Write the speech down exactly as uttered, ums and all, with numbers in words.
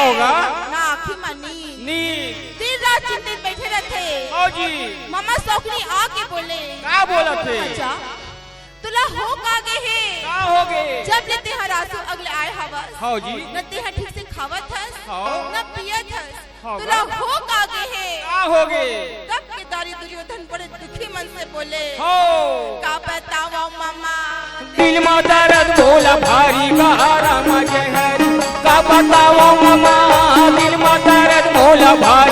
होगा? ना आँखी म नींद। नींद। दिन रात चिंतित बैठे रहिथे। हव जी। मामा सौकनी आके बोले। का बोलत हे? अच्छा, तुला हो का गे हे? का हो गे? जब ले तेंहा रासु अगले आए हवस। हव जी। न तेंहा ठीक से खावत हस, हव। न पियत हस। हव तुला गा। हो का गे हे? का हो गे? तब के दारी दुर्योधन बड़े दुखी मन से बोले। हव। का बतावंव मामा। दिल मा दरद मोला भारी बा राम के हरी। का बतावंव मामा, दिल मा दरद मोला भारी।